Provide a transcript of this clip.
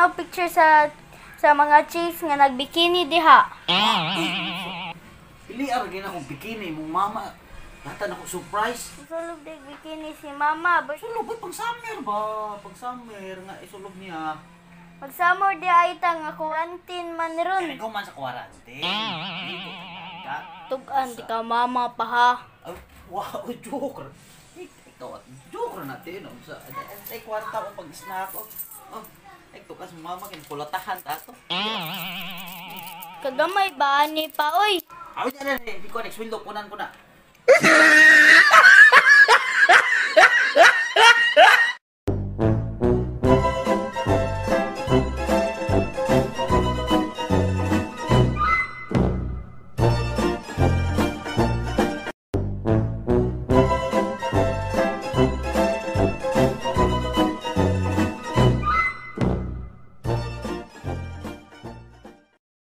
na og picture sa mga chicks nga nagbikini diha. Pili ra gyud akong bikini mong mama. Natan ako surprise. Sulog dig bikini si mama. Sulog ba pang summer ba? Pang summer nga isulog niya. Mag-summer di ay ta nga quarantine man ron. Kaya man sa quarantine. Hindi ko kaya. Tugan di ka mama pa ha. Ay, wow, joker. Ikaw at joker natin. No? Sa, ay, kwarta ko pag snack. Oh, oh. Ay, tukas mama, kinkulatahan ta to. Kagamay ba ani pa oy? Aw, na na, hindi ko next window, kunan ko na.